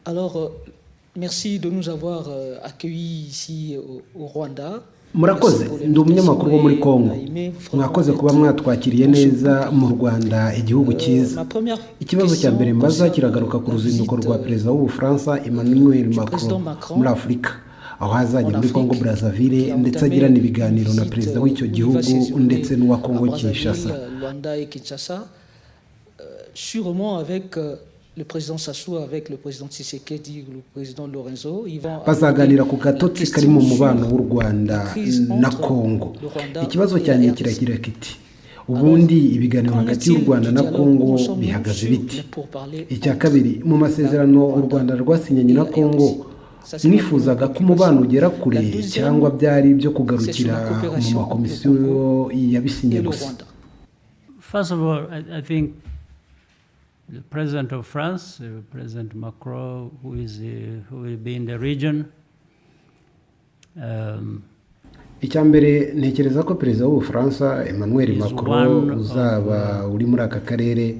Alors, merci de nous avoir accueillis ici au Rwanda. Murakoze. Ndi umunyamakuru wo muri Congo. Mwakoze kuba mwatwakiriye neza mu Rwanda, igihugu cyiza. Ikibazo cya mbere mbaza kiragaruka ku ruzinduko rwa perezida w'Ubufaransa Emmanuel Macron muri Afurika, aho azajya muri Congo Brazzaville ndetse agirana ibiganiro na perezida w'icyo gihugu ndetse n'uwa Congo Kinshasa. Luanda et Kinshasa, sûrement avec le président Sassou, avec le président Tshisekedi, le président Lourenço, ils vont Bazaganira ku gatotsi kari mu mubano w'u Rwanda na Congo. Ikibazo cyanjye kiragira kiti: ubundi ibiganiro hagati y'u Rwanda na Congo bihagaze biti? Icya kabiri, mu masezerano u Rwanda rwasinyanye na Congo, mwifuzaga ko umubano ugera kure cyangwa byari ibyo kugarukira mu makomisiyo yabisinye gusa? First of all, I think the President of France, President Macron, who will be in the region, Icya mbere, ntekereza ko perezida w'Ubufaransa Emmanuel Macron uzaba uri muri aka karere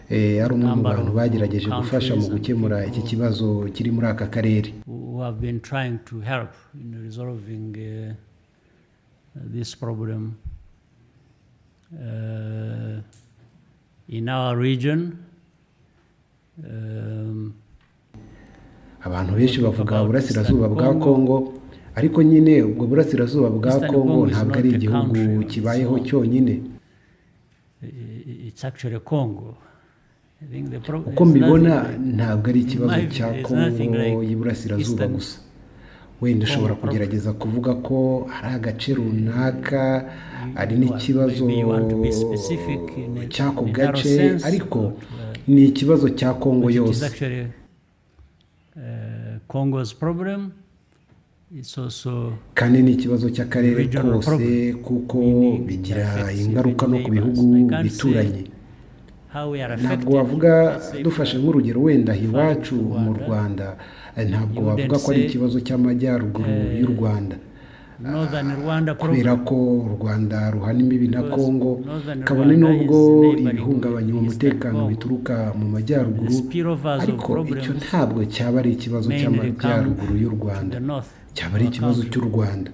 ari umwe mu bantu bagerageje gufasha mu gukemura iki kibazo kiri muri aka karere. who have been trying to help in resolving this problem in our region. Abantu benshi bavuga Uburasirazuba bwa Kongo, ariko nyine ubwo Burasirazuba bwa Kongo ntabwo ari igihugu kibayeho cyonyine. It's actually Congo. Uko mbibona, ntabwo ari ikibazo cya Kongo y'Iburasirazuba gusa. Wenda ushobora kugerageza kuvuga ko hari agace runaka ari n'ikibazo cy'ako gace, ariko ni ikibazo cya Kongo yose. Congo's problem. It's also Kandi ni ikibazo cy'akarere kose, kuko bigira ingaruka no ku bihugu bituranye. Ntabwo wavuga, dufashe nk'urugero wenda iwacu mu Rwanda, ntabwo wavuga ko ari ikibazo cy'amajyaruguru y'u Rwanda, kubera ko u Rwanda ruhana imbibi na Congo, kabone n'ubwo ibihungabanya umutekano bituruka mu majyaruguru, ariko icyo ntabwo cyaba ari ikibazo cy'amajyaruguru y'u Rwanda, cyaba ari ikibazo cy'u Rwanda.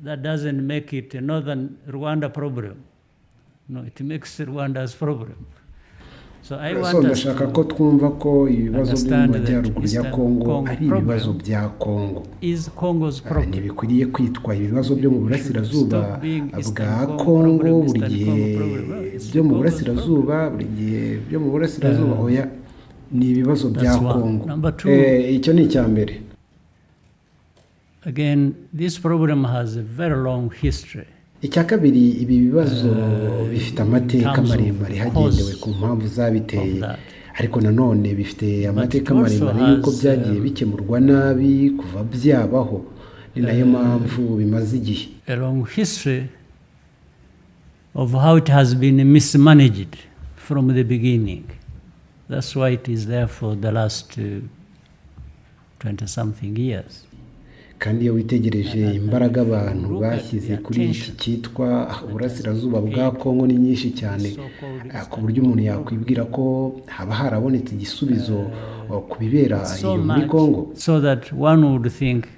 That doesn't make it a northern Rwanda problem. No, it makes Rwanda's problem. So ndashaka ko twumva ko ibibazo byo mu majyaruguru ya Kongo ari ibibazo bya Kongo. Ntibikwiriye kwitwa ibibazo byo mu burasirazuba bwa Kongo buri gihe, byo mu burasirazuba buri gihe, byo mu burasirazuba. Oya, ni ibibazo bya Kongo. Icyo ni icya mbere. Again, this problem has a very long history. Icya kabiri, ibi bibazo bifite amateka maremare hagendewe ku mpamvu zabiteye, ariko nanone bifite amateka maremare y'uko byagiye bikemurwa nabi kuva byabaho. Ni nayo mpamvu bimaze igihe. A long history of how it has been mismanaged from the beginning. That's why it is there for the last 20 something years. Kandi iyo witegereje imbaraga abantu bashyize kuri iki cyitwa Uburasirazuba bwa Kongo ni nyinshi cyane, ku buryo umuntu yakwibwira ko haba harabonetse igisubizo ku bibera iyo muri Kongo. So that one would think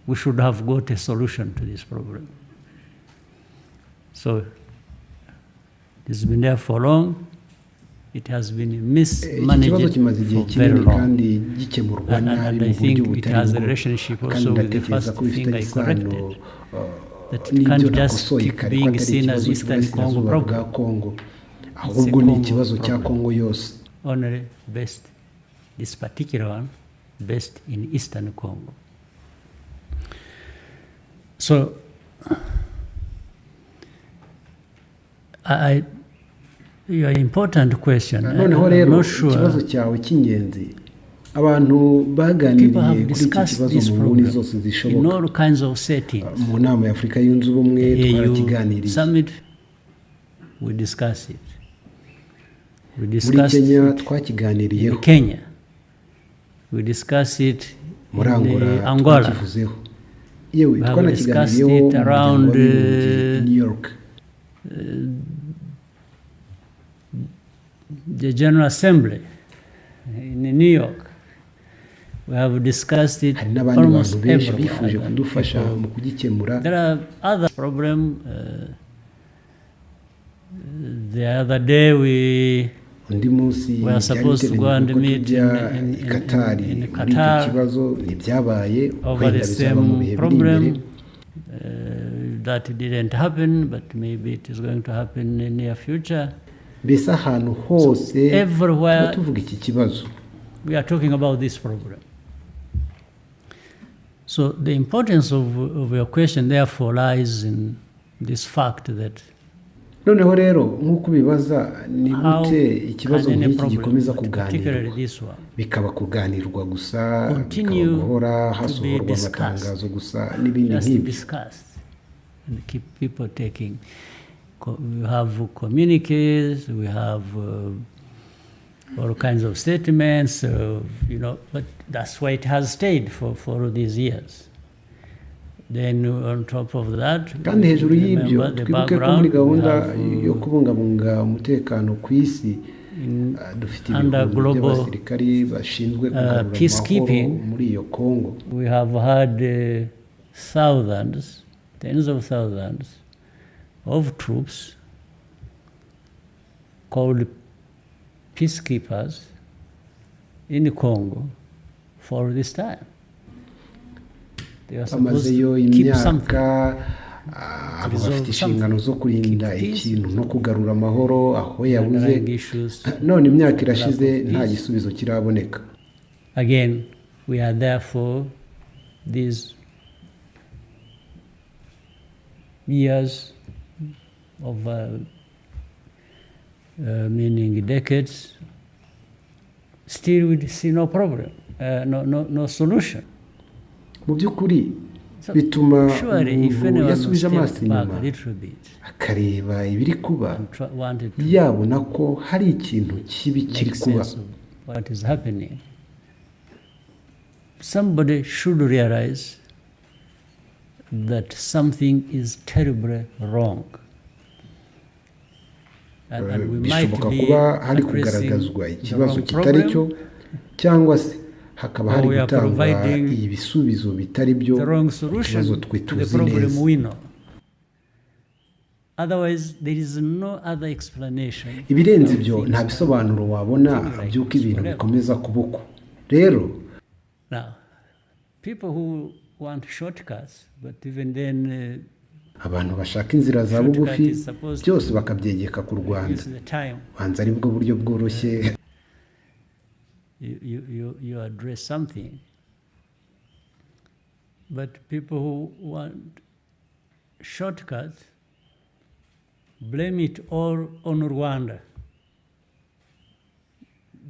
we should have got a solution to this problem. So it's been there for long. It has been Iki kibazo kimaze igihe kinini kandi gikemurwa nabi mu buryo butari bwo, kandi ndatekereza ko bifitanye isano n'ibyo nakosoye kare, ko atari ikibazo cy'Uburasirazuba bwa Kongo, ahubwo ni ikibazo cya Kongo yose. Only based, this particular one, based in Eastern Congo. So your important question. Noneho rero ikibazo cyawe cy'ingenzi: abantu baganiriye kuri iki kibazo mu nguni zose zishoboka. Mu nama ya Afurika Yunze Ubumwe twarakiganiriye, muri Kenya twakiganiriyeho, muri Angola twakivuzeho, yewe twanakiganiriyeho mu Muryango w'Abibumbye i New York. The General Assembly in New York. We have discussed it Hari n'abandi bantu almost benshi everywhere. bifuje And kudufasha mu kugikemura. There are other problem. The other day we Undi munsi we are byari supposed to go and biteganyijwe ko meet tujya in, i in, Katari in, in muri icyo Qatar kibazo, ntibyabaye. over Wenda the bizaba mu same bihe biri imbere. problem. That didn't happen, but maybe it is going to happen in near future. Mbese ahantu hose tuba Everywhere tuvuga iki kibazo. we are talking about this problem. So the importance of your question therefore lies in this fact that Noneho rero, nk'uko ubibaza, ni how gute ikibazo can any nk'iki problem, gikomeza but particularly kuganirwa, this one, bikaba kuganirwa gusa, bikaba continue guhora to be hasohorwa discussed, amatangazo gusa n'ibindi just nk'ibyo? discussed and keep people taking. We have communiques, we have all kinds of statements, but that's why it has stayed for these years. Then on top of that, Kandi hejuru y'ibyo, remember the twibuke ko muri background, we gahunda have yo kubungabunga umutekano ku isi, in, dufite under ibihumbi global by'abasirikari bashinzwe kugarura amahoro peacekeeping, muri iyo Kongo. we have had thousands, tens of thousands of troops called peacekeepers in Congo for this time. They are supposed Bamazeyo to keep something, imyaka. Abo resolve bafite inshingano zo kurinda keep peace, ikintu no kugarura amahoro aho yabuze. underlying issues, None imyaka lack irashize, of nta peace. gisubizo kiraboneka. Again, we are there for these years of meaning decades. Still, we see no problem, no solution. Mu by'ukuri So, bituma surely, if umuntu anyone yasubije amaso stepped back inyuma a little bit akareba ibiri kuba, and wanted to yabona ko hari ikintu kibi kiri make kuba. sense of what is happening, somebody should realize that something is terribly wrong. And we might Bishoboka be kuba hari addressing kugaragazwa the ikibazo wrong kitari cyo, problem cyangwa se hakaba or hari we are gutangwa providing ibisubizo bitari byo the wrong ku kibazo solution twe to the tuzi problem neza. we know. Otherwise, there is no other explanation. Ibirenze how ibyo, things nta can bisobanuro wabona continue like by'uko this ibintu forever. bikomeza kuba uko rero. Now, people who want shortcuts, but even then, Abantu bashaka inzira za shortcut bugufi, is supposed byose to bakabyegeka ku Rwanda, reduce the time banza aribwo buryo bworoshye. you address something. But people who want shortcuts blame it all on Rwanda.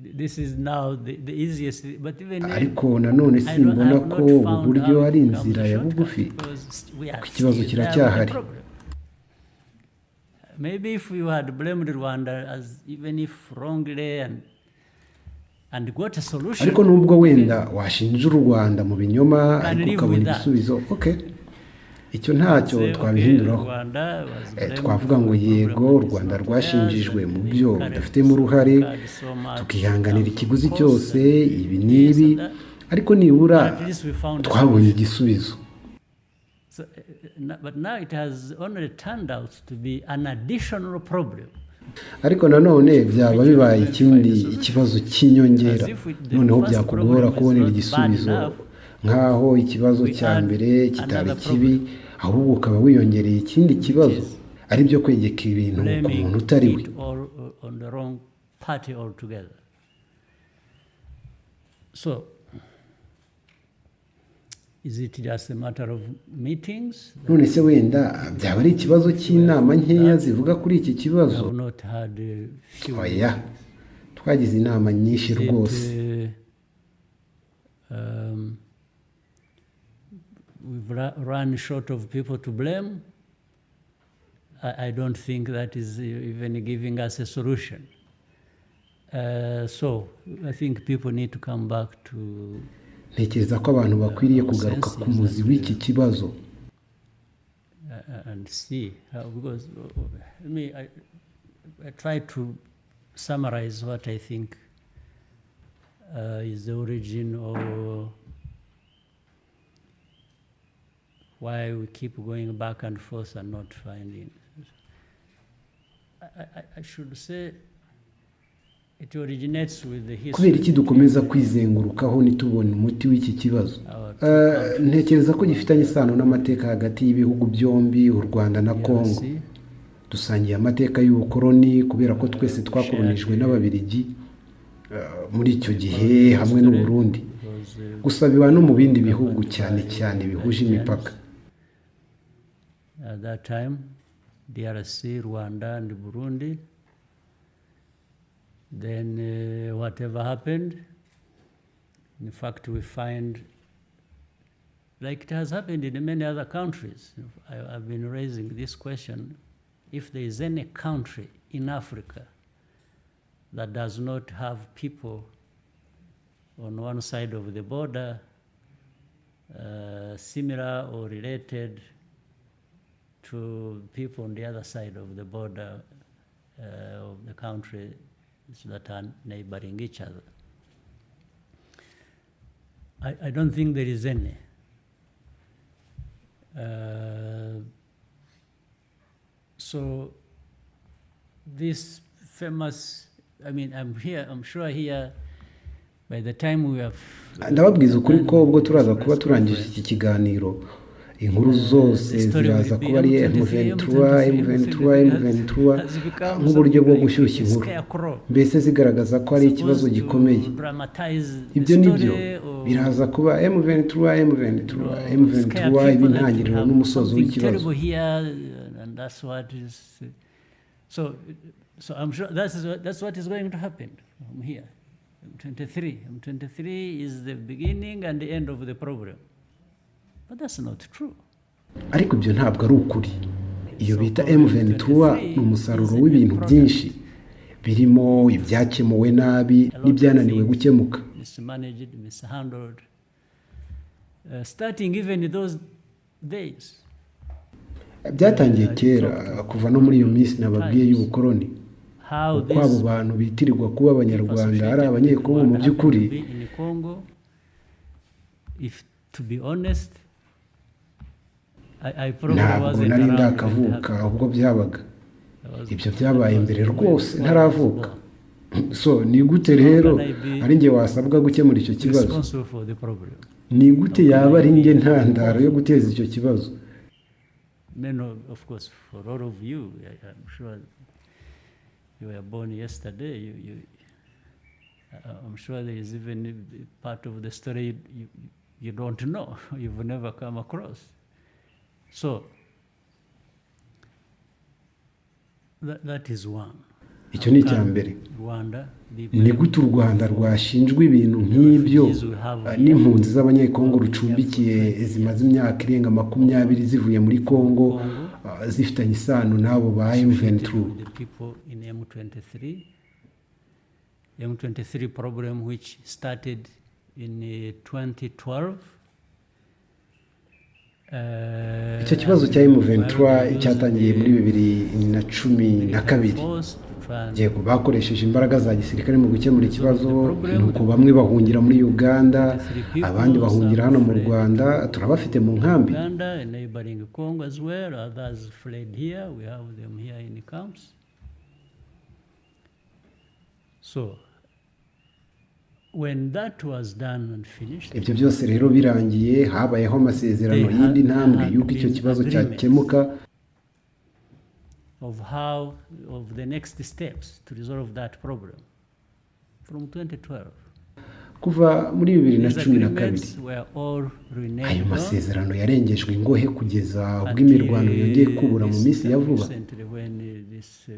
This is now the easiest, but even then, Ariko nanone I don't, I simbona have ko not ubu found buryo how ari it becomes inzira a ya shortcut bugufi, because we are kuko ikibazo still there with the kiracyahari. problem. Maybe if you had blamed Rwanda as even if wrongly and got a solution, Ariko nubwo wenda washinja u Rwanda mu binyoma, can ariko live ukabona with that. ibisubizo, okay, icyo ntacyo Say, okay, twabihinduraho. Rwanda was blamed Twavuga for ngo a problem yego, u that is Rwanda not theirs, rwashinjijwe and mu they byo carried rudafitemo uruhare, carried so much in tukihanganira terms of ikiguzi costs cyose, and ibi this n'ibi, and that. ariko nibura But at least we found a twabonye solution. igisubizo. So, but now it has only turned out to be an additional problem, Ariko nanone byaba which we bibaye will find ikindi a solution. ikibazo cy'inyongera. As if the Noneho first byakugora problem is kubonera not bad igisubizo, enough, nk'aho ikibazo we cya add mbere kitari another kibi, problem, ahubwo ukaba wiyongereye ikindi which kibazo, is ari byo kwegeka ibintu ku blaming muntu utari we. it all on the wrong party altogether. So, is it just a matter of meetings? None se wenda byaba ari ikibazo cy'inama nkeya zivuga kuri iki We kibazo? have not had a few Oya, meetings. twagize inama nyinshi Is it rwose. We've run short of people to blame? I don't think that is even giving us a solution. So I think people need to come back to Ntekereza ko abantu bakwiriye our kugaruka ku senses muzi and, w'iki kibazo. and see how, because I mean, I try to summarize what I think is the origin of why we keep going back and forth and not finding. I should say it originates with the history. Kubera iki dukomeza kwizengurukaho ntitubone umuti w'iki kibazo? Our two Ntekereza ko gifitanye isano n'amateka hagati y'ibihugu byombi, u Rwanda na Congo. DRC, Dusangiye amateka y'ubukoloni kubera ko twese twakolonijwe n'Ababiligi muri icyo gihe hamwe n'u Burundi. because Gusa biba no mu bindi bihugu, cyane cyane bihuje imipaka. At that time, DRC, Rwanda, and Burundi. Then whatever happened, in fact, we find, like it has happened in many other countries. I've been raising this question: if there is any country in Africa that does not have people on one side of the border similar or related to people on the other side of the border of the countries that are neighboring each other. I don't think there is any. So this famous, I mean, I'm here, I'm sure here, by the time we have Ndababwiza ukuri ko ubwo turaza kuba turangije iki kiganiro, inkuru zose ziraza kuba ari M23, M23, M23, nk'uburyo bwo gushyushya inkuru, mbese zigaragaza ko ari ikibazo gikomeye. Ibyo ni byo biraza kuba M23, M23, M23, iba intangiriro n'umusozo w'ikibazo. So I'm sure that's what is going to happen from here. M23. M23 is the beginning and the end of the problem. But that's not true. Ariko ibyo ntabwo ari ukuri. Iyo bita M23 ni umusaruro w'ibintu byinshi, birimo ibyakemuwe nabi n'ibyananiwe gukemuka. Mismanaged, mishandled, starting even in those days. Byatangiye kera, kuva no muri iyo minsi nababwiye y'ubukoroni. How Uko abo bantu bitirirwa kuba Abanyarwanda ari Abanyekongo mu by'ukuri. In Congo, if to be honest, I probably Ntabwo wasn't nari around when it ndakavuka happened. ubwo byabaga. Ibyo byabaye mbere rwose ntaravuka. So ni gute rero ari njye wasabwa gukemura icyo kibazo? Responsible for the problem. Ni gute yaba ari njye ntandaro yo guteza icyo kibazo? Many of course, for all of you, I'm sure you were born yesterday. I'm sure there is even a part of the story you don't know, you've never come across. So, that is one. Icyo ni icya mbere. Rwanda be Ni gute u Rwanda rwashinjwa ibintu nk'ibyo n'impunzi z'Abanyekongo rucumbikiye zimaze imyaka irenga 20 zivuye muri Kongo, zifitanye isano n'abo ba M23? With the people in M23. M23 problem, which started in 2012. Icyo kibazo cya M23 cyatangiye muri 2012. Yego, bakoresheje imbaraga za gisirikare mu gukemura ikibazo, nuko bamwe bahungira muri Uganda, abandi bahungira hano mu Rwanda, turabafite mu nkambi. Uganda and neighboring Congo as well. Others fled here. We have them here in the camps. So, when that was done and finished, Ibyo byose rero birangiye, habayeho amasezerano y'indi ntambwe y'uko icyo kibazo cyakemuka. Of how, of the next steps to resolve that problem from 2012. Kuva muri bibiri na These cumi na kabiri. Agreements were all reneged Ayo on masezerano yarengejwe ingohe kugeza ubwo imirwano yongeye kubura mu minsi ya vuba. Recently, when this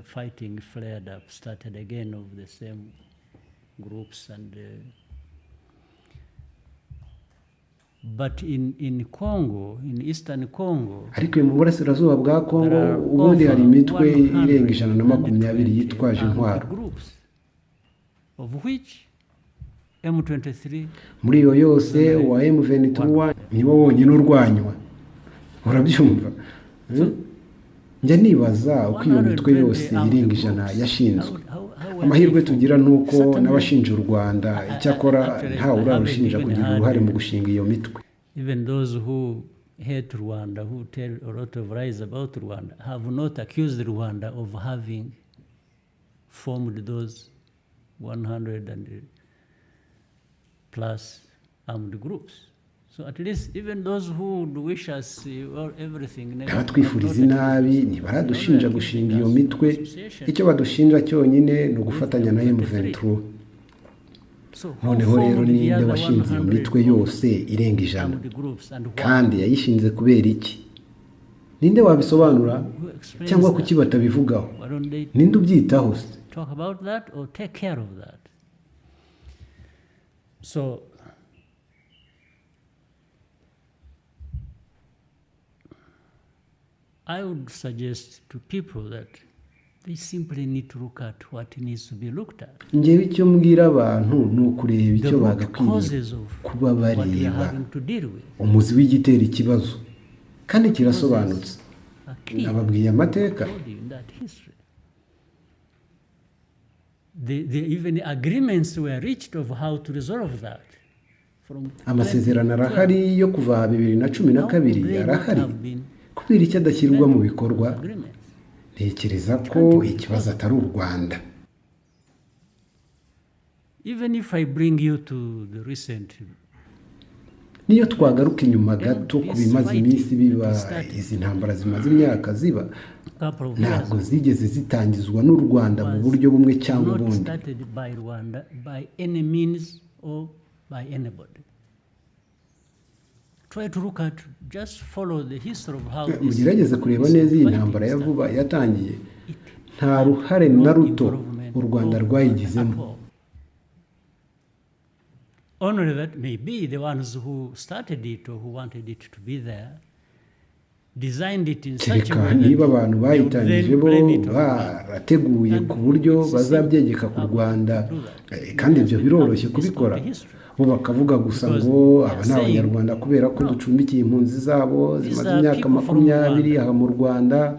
fighting flared up, started again, of the same groups and but in Congo, in Eastern Congo, Ariko mu burasirazuba bwa Kongo ubundi hari imitwe irenga 120 yitwaje intwaro. Groups, of which M23 Muri iyo yose, uwa M23 niwo wonyine urwanywa, urabyumva? Njya nibaza uko iyo mitwe yose irenga 100 yashinzwe. How, Amahirwe tugira ni uko n'abashinja u Rwanda, icyakora ntawe urarushinja kugira uruhare mu gushinga iyo mitwe. Even those who hate Rwanda, who tell a lot of lies about Rwanda, have not accused Rwanda of having formed those 100 and plus armed groups. So at least even those who would wish us well, everything negative have Abatwifuriza not inabi accused us. ntibaradushinja gushinga iyo mitwe. Icyo badushinja cyonyine ni ugufatanya na M23. So who Noneho rero formed the ninde other washinze iyo 100 mitwe yose irenga 100? armed groups and why? Kandi yayishinze kubera iki? Ninde wabisobanura? Who explains Cyangwa that? kuki batabivugaho? Why don't they Ninde ubyitaho se? talk about that or take care of that? So I would suggest to people that they simply need to look at what needs to be looked at. Ngewe icyo mbwira abantu ni ukureba The icyo root bagakwiriye causes of kuba what we are bareba, having to deal with umuzi w'igitera ikibazo, kandi kirasobanutse. are clear. Nababwiye amateka. Told you in that history. The even agreements were reached of how to resolve that. From Amasezerano 2012. arahari yo kuva 2012, How could they not arahari. have been Kubera icyo adashyirwa mu bikorwa? agreements? Ntekereza ko ikibazo atari u Rwanda. Even if I bring you to the recent Niyo twagaruka inyuma gato ku bimaze iminsi biba, izi ntambara zimaze imyaka ziba, couple of years ntabwo zigeze zitangizwa n'u Rwanda mu buryo bumwe cyangwa not ubundi. started by Rwanda by any means or by anybody. Try to look at, just follow the history of how this Mugerageze kureba neza iyi ntambara ya vuba yatangiye, nta ruhare na ruto u Rwanda rwayigizemo. Only that maybe the ones who started it or who wanted it to be there designed it in such a Kereka way that niba abantu they would bayitangije then bo blame it on Rwanda. barateguye ku buryo bazabyegeka ku Rwanda. Kandi ibyo biroroshye kubikora, bo bakavuga gusa ngo aba ni Abanyarwanda kubera ko ducumbikiye impunzi zabo zimaze imyaka 20 aha mu Rwanda,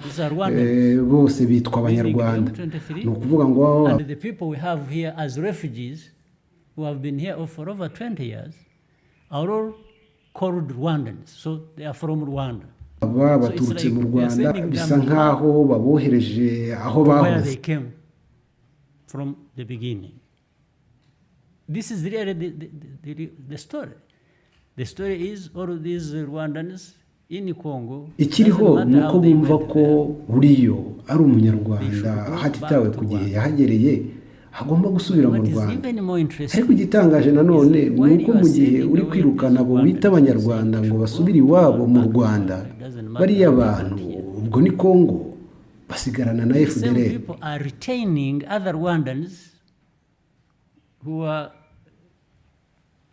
bose bitwa Abanyarwanda. Ni ukuvuga ngo And the people we have here as refugees who have been here for over 20 years are all called Rwandans. So they are from Rwanda. Aba baturutse mu Rwanda, bisa nk'aho babohereje aho Where bahoze. they came from the beginning. This is really the story. The story is all of these Rwandans in Congo. Ikiriho doesn't ni matter uko how they bumva went ko there. uriyo ari Umunyarwanda, hatitawe ku gihe yahagereye, agomba gusubira mu What is Rwanda. even more interesting Ariko igitangaje nanone ni uko mu gihe uri kwirukana abo wita Abanyarwanda ngo basubire iwabo mu Rwanda, bariya bantu, ubwo ni Kongo, basigarana na the same FDLR. people are retaining other Rwandans who are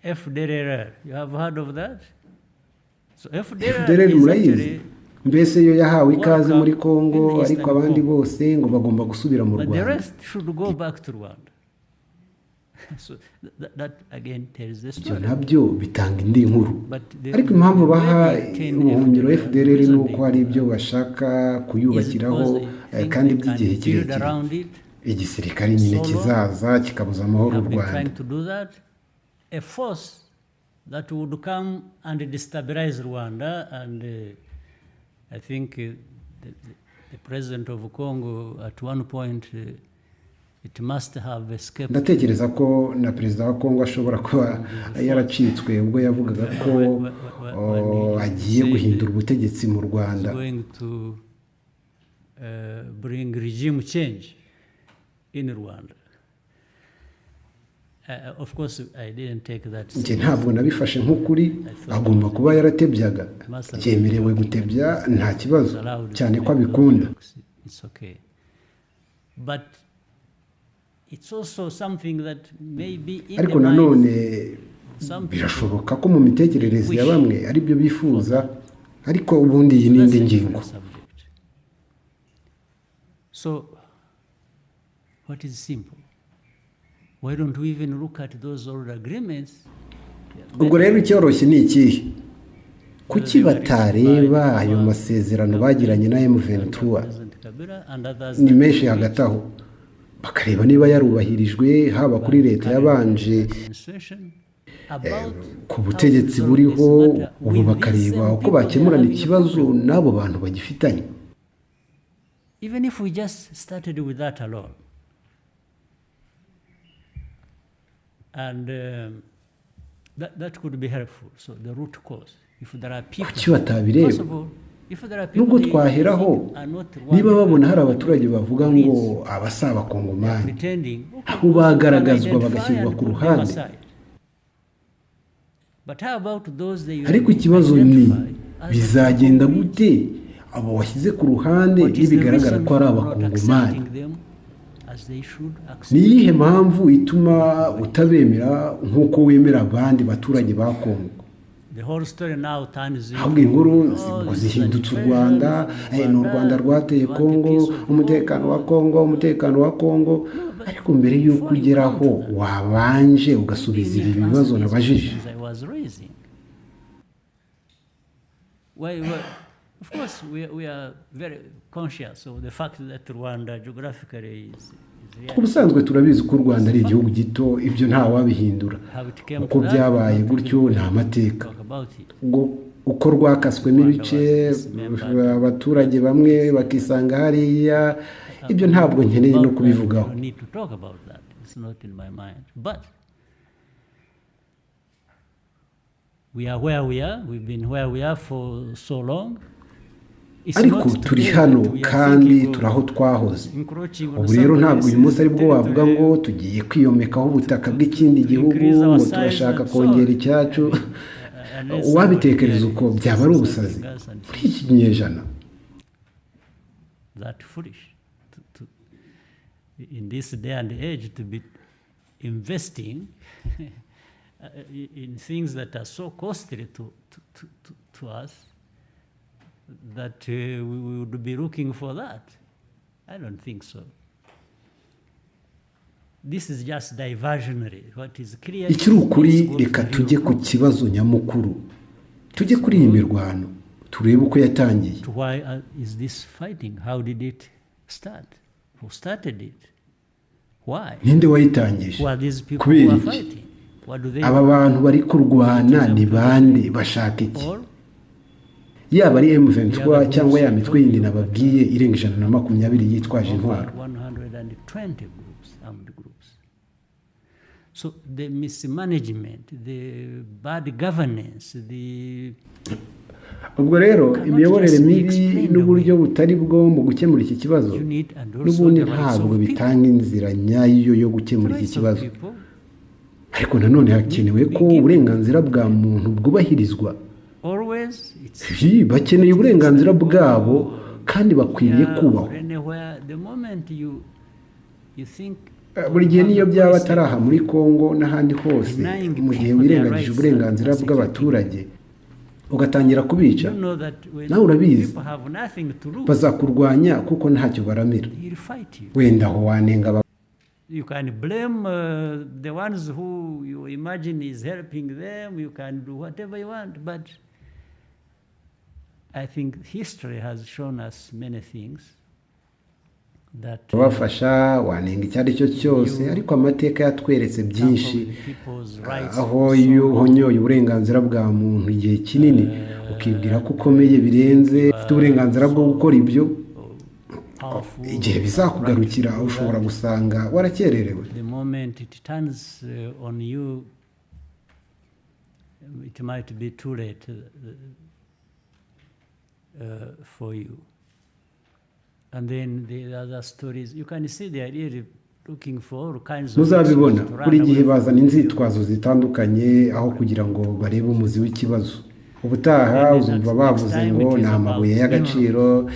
FDLR. You have heard of that? So FDLR FDLR is murayizi? actually, Mbese yo yahawe ikaze muri Kongo, in Eastern ariko abandi Congo. bose ngo bagomba gusubira mu But the Rwanda. rest should go back to Rwanda. So that again tells the Ibyo story. nabyo bitanga indi nkuru. But the, Ariko impamvu the way baha they retain ubuhungiro FDLR, the FDLR ni reason uko they hari do ibyo that bashaka is kuyubakiraho, because they think kandi they can by'igihe build kirekire, around it. igisirikare nyine Solo. kizaza kikabuza amahoro u Have been Rwanda. trying to do that. A force that would come and destabilize Rwanda, and I think the president of Congo at one point it must have escaped. Ndatekereza ko na perezida wa Kongo ashobora kuba yaracitswe ubwo yavugaga ko oh, agiye guhindura ubutegetsi mu Is Rwanda. going to bring regime change in Rwanda. Of course, I didn't take that. Njye ntabwo nabifashe nk'ukuri, agomba kuba yaratebyaga. Yemerewe gutebya, nta kibazo, Allowed to cyane ko make those abikunda. jokes. It's okay. But it's also something that may be in Ariko the nanone minds some people. birashoboka ko mu mitekerereze ya bamwe aribyo bifuza, ariko ubundi iyi ni That's indi a ngingo. different subject. So, what is simple? Why don't we even look at those old agreements? Ubwo rero icyoroshye ni ikihe? Kuki batareba ayo masezerano bagiranye na M23? President Kabila and others Ni that menshi they hagati aho. Bakareba niba yarubahirijwe, haba kuri leta yabanje, administration, about ku butegetsi buriho ubu, bakareba uko bakemurana ikibazo n'abo bantu bagifitanye. Even if we just started with that alone, and that could be helpful. So the root cause, if there are people, Kuki batabireba? First of all, if there are people Nubwo they twaheraho, think are not niba Rwandan, babona hari abaturage bavuga ngo aba si Abakongomani, pretending, okay, abo you can bagaragazwa identify bagashyirwa and ku put them ruhande. Aside. But how about those they Ariko ikibazo ni identify as the bizagenda Congolese? gute abo washyize ku ruhande What is the nibigaragara reason ko ari for not Abakongomani? accepting them as they should accept? Ni iyihe mpamvu ituma utabemera nk'uko wemera abandi baturage ba Kongo? The whole story now turns into, Ahubwo inkuru oh, ngo this is an zihindutse u invasion Rwanda, from ni u Rwanda rwateye We want a Kongo, piece of umutekano wa Congo. Kongo, umutekano wa Kongo. Ariko mbere y'uko ugeraho, wabanje ugasubiza ibi You need to bibazo answer these nabajije. questions I was raising. Why, of course, we are very conscious of the fact that Rwanda geographically is really Ubusanzwe turabizi ko u Rwanda ari igihugu gito, ibyo ntawabihindura. How it came Uko to that, byabaye we don't gutyo even ni amateka. talk about it. Ubwo uko rwakaswemo ibice, abaturage bamwe bakisanga hariya, ibyo ntabwo nkeneye no About that, kubivugaho. I don't need to talk about that. It's not in my mind. But we are where we are. We've been where we are for so long. It's Ariko not turi today hano that we are kandi thinking of turi aho twahoze. encroaching on Ubu rero somebody ntabwo uyu munsi aribwo else's wavuga territory. ngo tugiye kwiyomekaho ubutaka bw'ikindi To gihugu, increase our ngo size turashaka and so kongera on. icyacu. Unless Uwabitekereza somebody uko really byaba ari ubusazi something else and muri iki kinyejana. That foolish to in this day and age to be investing in things that are so costly to us that we would be looking for that. I don't think so. This is just diversionary. What is clear is Ikiri ukuri, let's go to reka the real tujye ku problem. Kibazo nyamukuru, tujye kuri iyi mirwano, turebe uko yatangiye. To why is this fighting? How did it start? Who started it? Why? Ninde wayitangije? Who are these people Kubera who are iki? fighting? What do they Aba bantu bari kurwana ni bande? Bashaka iki? Or Yaba ari M23 cyangwa ya mitwe yindi nababwiye irenga 120 yitwaje over intwaro. 120 groups, armed groups. So the mismanagement, the bad governance, the Ubwo rero imiyoborere mibi n'uburyo butari bwo mu gukemura iki kibazo you need and also n'ubundi the rights ntabwo of people. bitanga inzira nyayo yo gukemura The iki rights of kibazo. people Ariko nanone hakenewe ko uburenganzira bwa muntu bwubahirizwa. Always it's Bakeneye uburenganzira bwabo kandi bakwiriye here kubahwa. or anywhere, the moment you think Buri gihe, niyo byaba atari aha muri Congo n'ahandi hose, mu gihe wirengagije uburenganzira bw'abaturage ugatangira kubica, you know that when nawe urabizi, people have nothing to lose, bazakurwanya kuko ntacyo baramira. He'll fight you. Wenda aho wanenga You can blame the ones who you imagine is helping them. You can do whatever you want, but I think history has shown us many things that abafasha, wanenga icyo ari cyo cyose, ariko amateka yatweretse byinshi the people's rights aho iyo uhonyoye uburenganzira bwa muntu igihe kinini, ukibwira ko ukomeye birenze, ufite uburenganzira bwo gukora ibyo, powerful. Igihe bizakugarukira ushobora gusanga warakererewe. The moment it turns on you, it might be too late for you. And then the other stories, you can see they are really looking for all kinds of Muzabibona, excuses to run buri gihe away bazana from inzitwazo zitandukanye aho kugira ngo barebe umuzi w'ikibazo. Ubutaha uzumva bavuze ngo ni amabuye y'agaciro,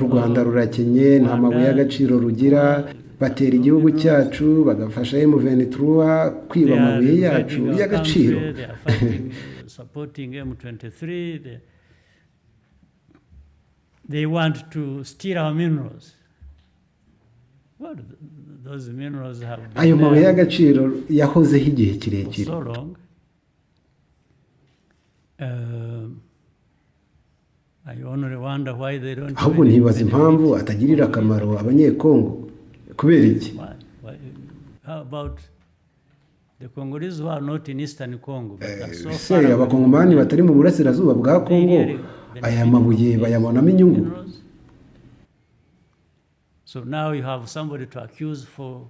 u Rwanda rurakenye, nta mabuye y'agaciro rugira, batera igihugu cyacu, bagafasha M23 kwiba They are amabuye yacu invading our y'agaciro. Country, they are fighting, supporting M23. They want to steal our minerals. Well, those minerals have been Ayo mabuye there y'agaciro yahozeho igihe for kirekire. So long. I only wonder why they don't Ahubwo even ntibaza benefit. Impamvu atagirira akamaro Abanyekongo. Kubera iki? Why? How about the Congolese who are not in Eastern Congo, but are so Ese far away from abakongomani batari mu burasirazuba bwa they Kongo really aya benefit mabuye from these bayabonamo inyungu? minerals? So now you have somebody to accuse for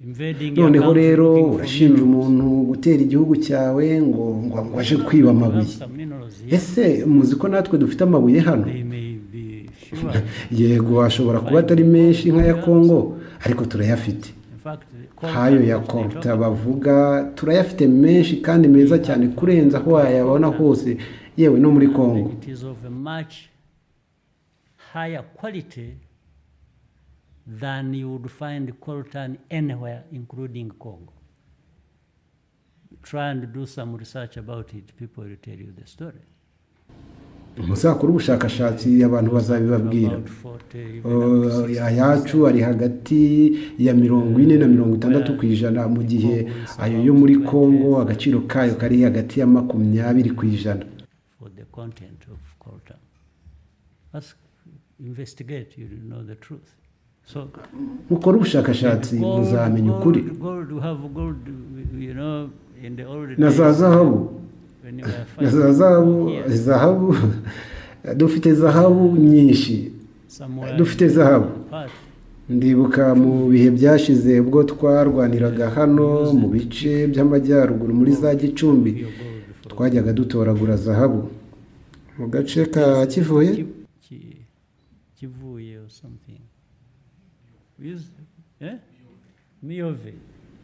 invading your Noneho country rero looking for urashinja minerals. umuntu gutera igihugu cyawe ngo aje kwiba We have amabuye. some minerals here. Ese muzi ko natwe dufite amabuye hano? They may be fewer. Yego, ashobora kuba atari menshi nk'aya Kongo, ariko turayafite. In fact, the Nk'ayo coltan ya which they talk koruta about, bavuga turayafite menshi kandi meza cyane kurenza aho wayabona hose, yewe no muri Kongo. it is of a much higher quality than you would find coltan anywhere, including Congo. Try and do some research about it, people will tell you the story. Muzakore ubushakashatsi, abantu bazabibabwira. About 40, even up to 60%. Ayacu ari hagati ya 40 na 60%, mu gihe ayo yo muri Kongo agaciro kayo kari hagati ya 20%. For the content of coltan. Ask, investigate, you will know the truth. So Mukore ubushakashatsi, gold, muzamenya ukuri. gold, gold, we have gold, in the old Na za days zahabu, when you were na za fighting zahabu, here, zahabu dufite, zahabu nyinshi somewhere dufite in zahabu. part, Ndibuka mu bihe byashize ubwo twarwaniraga hano mu bice by'amajyaruguru muri za Gicumbi, your gold for twajyaga dutoragura zahabu mu gace ka Kivuye. Kivuye or something. We use, eh? Miyove.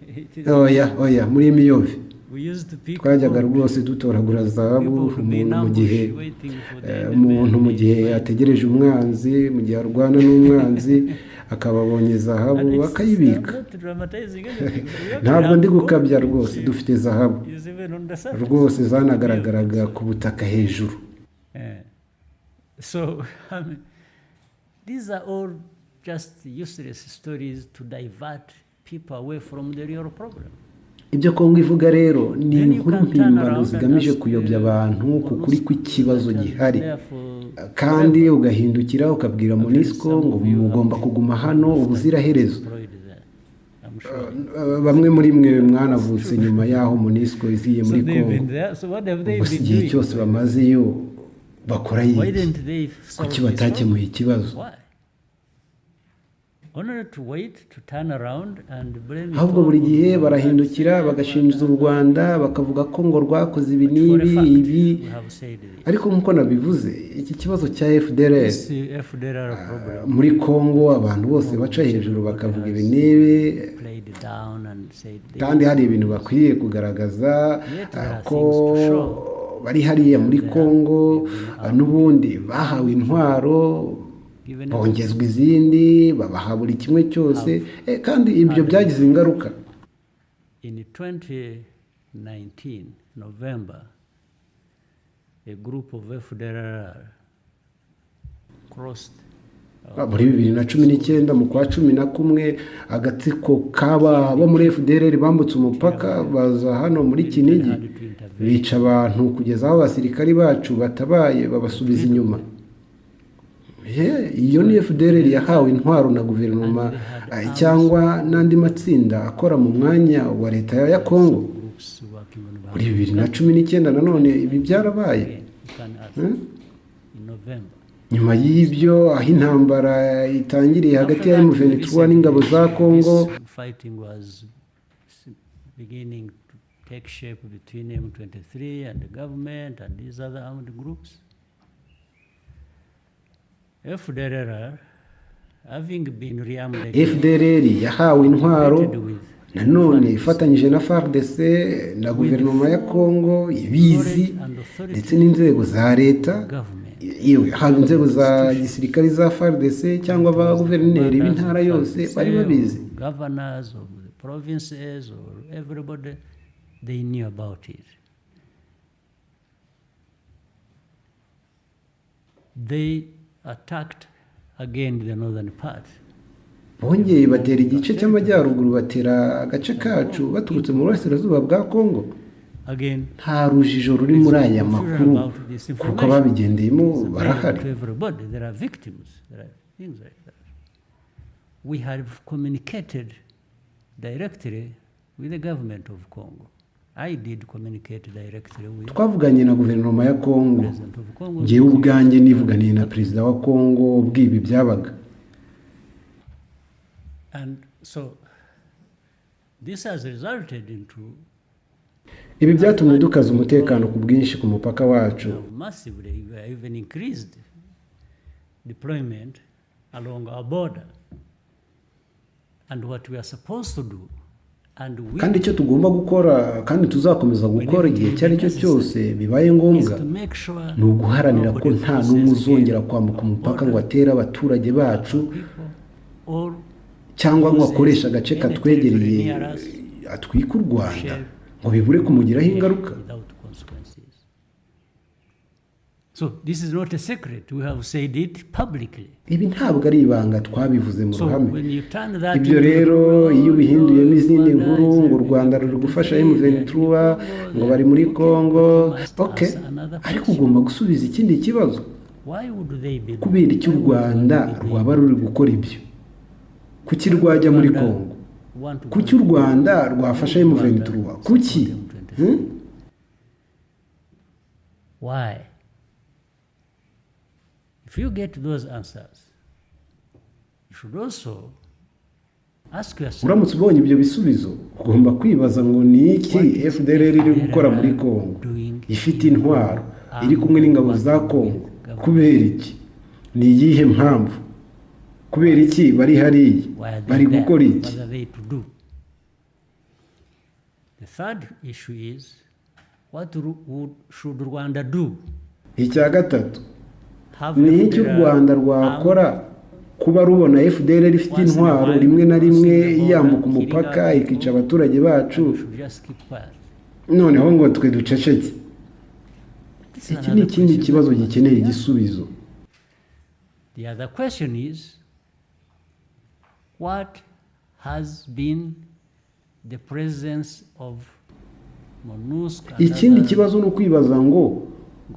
It is, Oya, oya, muri Miyove we used to pick twajyaga gold. rwose dutoragura zahabu. People would be in Umuntu mu ambush gihe waiting for the enemy umuntu and mu they gihe find ategereje umwanzi, mu gihe arwana n'umwanzi, akaba abonye zahabu And I'm akayibika. not dramatizing anything. We actually Ntabwo have ndi gold gukabya which rwose, dufite zahabu is even on the surface. rwose, zanagaragaraga ku butaka hejuru. So, I mean, these are all just useless stories to divert people away from the real problem. Ibyo Kongo ivuga rero ni inkuru mpimbano zigamije kuyobya abantu ku kuri kw'ikibazo gihari, kandi ugahindukira ukabwira MONUSCO ngo mugomba kuguma hano ubuziraherezo. Bamwe muri mwe mwanavutse nyuma y'aho MONUSCO iziye muri Kongo. Gusa igihe cyose bamazeyo bakora iki? Kuki batakemuye ikibazo? Ahubwo buri gihe barahindukira bagashinja u Rwanda, bakavuga ko ngo rwakoze ibi n'ibi ibi. Ariko nk'uko nabivuze, iki kibazo cya FDLR muri Congo, abantu bose baca hejuru bakavuga ibi n'ibi, kandi hari ibintu bakwiye kugaragaza ko bari hariya muri Congo n'ubundi bahawe intwaro, bongezwa izindi, babaha buri kimwe cyose, kandi ibyo byagize ingaruka. In 2019 November, a group of FDLR crossed Muri 2019 mu kwa 11, agatsiko k'aba bo muri FDLR bambutse umupaka baza hano muri Kinigi, bica abantu kugeza aho abasirikari bacu batabaye babasubiza inyuma. Iyo ni FDLR yahawe intwaro na guverinoma cyangwa n'andi matsinda akora mu mwanya wa leta ya Kongo. Muri 2019 nanone ibi byarabaye. Nyuma y'ibyo, aho intambara itangiriye hagati ya M23 n'ingabo za Kongo, take shape between M23 and the government and these other armed groups. FDLR, having been rearmed, FDLR yahawe intwaro nanone ifatanyije na FARDC na guverinoma ya Kongo ibizi, ndetse n'inzego za leta, yewe haba inzego za gisirikare za FARDC cyangwa ba guverineri b'intara yose bari babizi. Governors of the provinces or everybody, they knew about it. They attacked again the northern part. Bongeye batera igice cy'amajyaruguru, batera agace kacu baturutse mu burasirazuba bwa Kongo. Again, Nta rujijo ruri muri aya makuru kuko ababigendeyemo it's available barahari. to everybody. There are victims. There are things like that. We have communicated directly with the government of Congo. I did communicate directly with Twavuganye na guverinoma ya Kongo. President of Congo. Ngewe ubwanjye nivuganiye na perezida wa Kongo ubwo ibi byabaga. And so this has resulted into Ibi byatumye dukaza umutekano ku bwinshi ku mupaka wacu. Massively, we have even increased deployment along our border. And what we are supposed to do, and we Kandi icyo tugomba gukora kandi tuzakomeza gukora igihe icyo ari cyo cyose bibaye is ngombwa to make sure ni uguharanira ko nta n'umwe uzongera kwambuka umupaka ngo atere abaturage bacu people or cyangwa ngo akoreshe agace katwegereye atwike u Rwanda ngo bibure kumugiraho ingaruka. Without consequences. So this is not a secret. We have said it publicly. Ibi ntabwo ari ibanga, twabivuze mu So ruhame. when you turn that Ibyo into- rero iyo ubihinduyemo izindi Rwanda nkuru is ngo u Rwanda ruri gufasha M23, ngo bari muri Congo, ok, ariko ugomba gusubiza ikindi kibazo. Why would they be Kubera iki u Rwanda rwaba ruri gukora ibyo? Kuki rwajya muri Congo? Want to Kuki u Rwanda rwafasha M23? Kuki? Hmm? Why? If you get those answers, you should also ask yourself Uramutse ubonye ibyo bisubizo, ugomba kwibaza ngo ni iki FDLR iri gukora muri Congo ifite intwaro, iri kumwe n'ingabo za Congo? Kubera iki? Ni iyihe mpamvu? Kubera iki bari hariya? Why are they Bari there? gukora iki? What are they to do? The third issue is what should Rwanda do? Icya gatatu Have ni iki u FDLR Rwanda rwakora kuba rubona FDLR ifite intwaro, rimwe na rimwe yambuka umupaka ikica abaturage bacu, We should just keep quiet. noneho ngo twe duceceke? This is Iki ni another ikindi question. kibazo gikeneye igisubizo. The other question is, what has been the presence of MONUSCO and Ikindi other kibazo ni ukwibaza ngo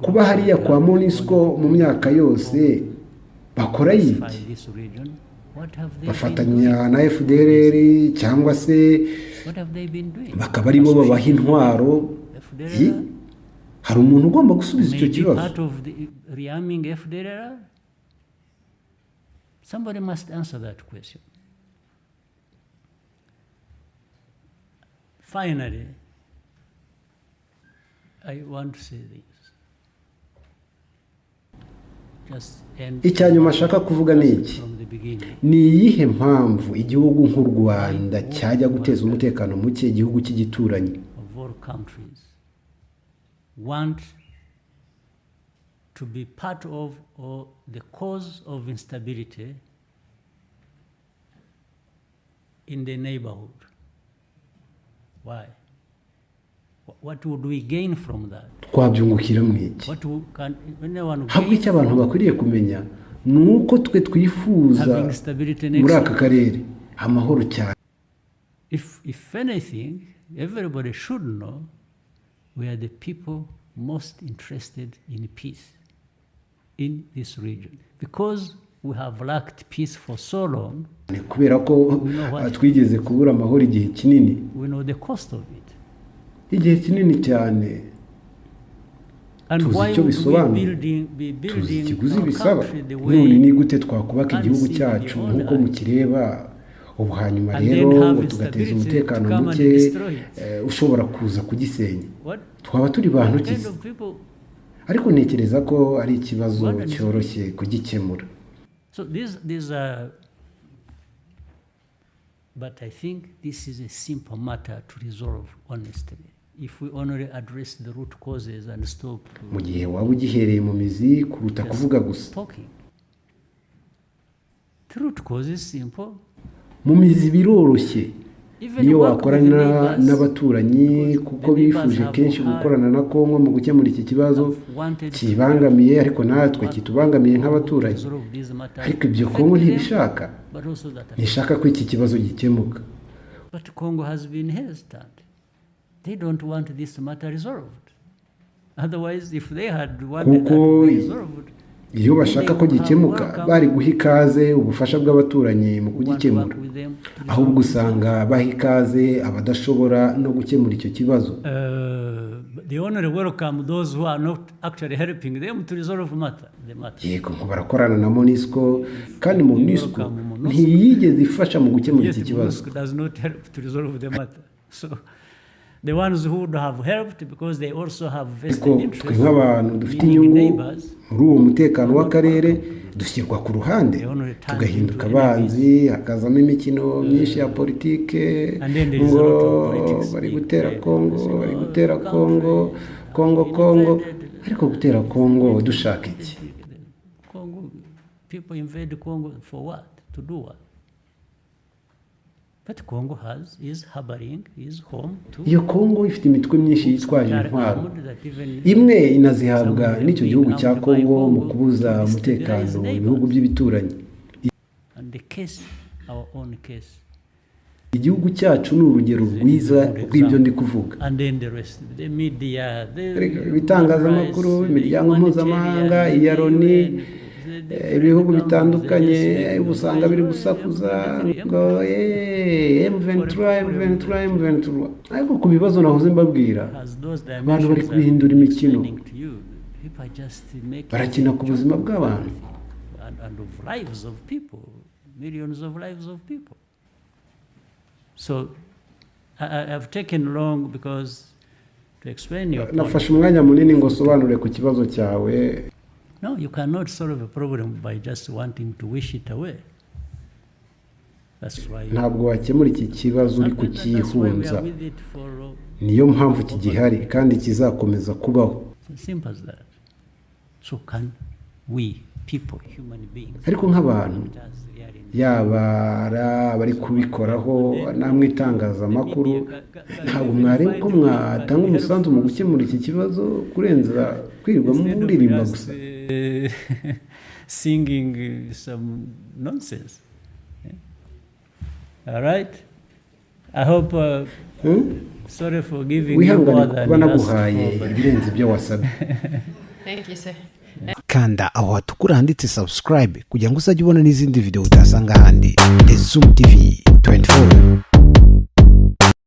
kuba hariya kwa MONUSCO mu myaka yose bakora iki? pacify this region? What have they been Bafatanya doing? na FDLR cyangwa se What have they been doing? bakaba aribo babaha intwaro? FDLR Hi? Hari umuntu ugomba gusubiza icyo may be kibazo. part of the rearming FDLR? Somebody must answer that question. Finally, I want to say this. Just end Icya nyuma ashaka kuvuga ni iki: from the beginning. Ni iyihe mpamvu igihugu nk'u Rwanda cyajya guteza umutekano muke igihugu cy'igituranyi? Of all countries want to be part of or the cause of instability in the neighborhood. Why? What would we gain from that? Twabyungukira mu iki? What can anyone Habwo gain icyo abantu bakwiriye kumenya ni uko twe twifuza having stability next muri aka karere amahoro cyane. If anything, everybody should know we are the people most interested in peace in this region. Because we have lacked peace for so long, Kubera ko twigeze kubura amahoro igihe kinini, we know the cost of it. igihe kinini cyane, And tuzi why icyo would we bisobanura, be tuzi building ikiguzi our bisaba. country the None way ni gute twakubaka igihugu unseen cyacu in your own nk'uko eyes? mukireba ubu, hanyuma And rero then have ngo tugateza instability umutekano to come and muke destroy it. ushobora kuza kugisenya? What Twaba turi bantu kind ki se? of people? Ariko ntekereza ko ari ikibazo Rwanda is- cyoroshye kugikemura. So these are, but I think this is a simple matter to resolve, honestly, if we only address the root causes and stop Mu gihe waba ugihereye mu mizi kuruta just kuvuga gusa. talking. The root cause is simple. Mu mizi biroroshye. Even Niyo work with wakorana neighbors, n'abaturanyi, kuko the neighbors bifuje have kenshi had- gukorana na Kongo mu gukemura iki kibazo have wanted to kibangamiye, ariko natwe kitubangamiye nk'abaturanyi. resolve these matters Ariko ibyo Kongo affecting them, ntibishaka. but also that affect Ntishaka ko iki kibazo gikemuka. But Congo has been hesitant. They don't want this matter resolved. Otherwise, if they had wanted that Kuko to be resolved, Iyo bashaka ko gikemuka, bari guha ikaze ubufasha bw'abaturanyi mu kugikemura. Ahubwo usanga baha ikaze abadashobora no gukemura icyo kibazo. They only welcome those who are not actually helping them to resolve the matter. Yego, ngo barakorana na MONUSCO, kandi MONUSCO ntiyigeze ifasha mu gukemura iki kibazo. MONUSCO does not help to resolve the matter. So the ones who would have helped, because they also have Ariko vested twe interest, nk'abantu dufite meaning inyungu neighbors, muri uwo mutekano w'akarere dushyirwa ku ruhande, tugahinduka abanzi, hakazamo imikino myinshi ya politike, ngo bari gutera Kongo, bari gutera Kongo, Kongo, Kongo. Ariko gutera Kongo dushaka iki? Congo, people invade Congo for what? To do what? But Congo has, is harboring, is home to Iyo Kongo ifite imitwe myinshi yitwaje are intwaro, armed that even imwe inazihabwa n'icyo gihugu cya Kongo mu kubuza umutekano ibihugu by'ibituranyi. And the case, our own case. Igihugu cyacu ni urugero rwiza rw'ibyo ndi kuvuga. And then the rest, the media, the Ibitangazamakuru, imiryango mpuzamahanga, iya Loni, ibihugu bitandukanye, usanga biri gusakuza ngo M23, M23, M23. Ariko ku bibazo nahoze mbabwira, abantu bari kubihindura imikino, barakina ku buzima bw'abantu. And of lives of people, millions of lives of people. So I've taken long because to explain your point. Nafashe umwanya munini ngo nsobanure ku kibazo cyawe. No, you cannot solve a problem by just wanting to wish it away. That's why. Ntabwo wakemura iki kibazo uri That's why we kukihunza. are with it for. Niyo mpamvu kigihari kandi kizakomeza kubaho. It's as simple as that. So can we, people, human beings, Ariko nk'abantu, as we are in yaba ari abari kubikoraho namwe itangazamakuru, ntabwo mwareba ko mwatanga umusanzu mu gukemura iki kibazo kurenza kwirirwa muririmba gusa? Singing some nonsense. Yeah. All right. I hope. Sorry for giving you Wihangane more than kuba you asked naguhaye for, but ibirenze ibyo wasabye. Thank you, sir. Kanda aho hatukura handitse subscribe kugira ngo uzajye ubona n'izindi video utasanga ahandi. The Zoom TV 24.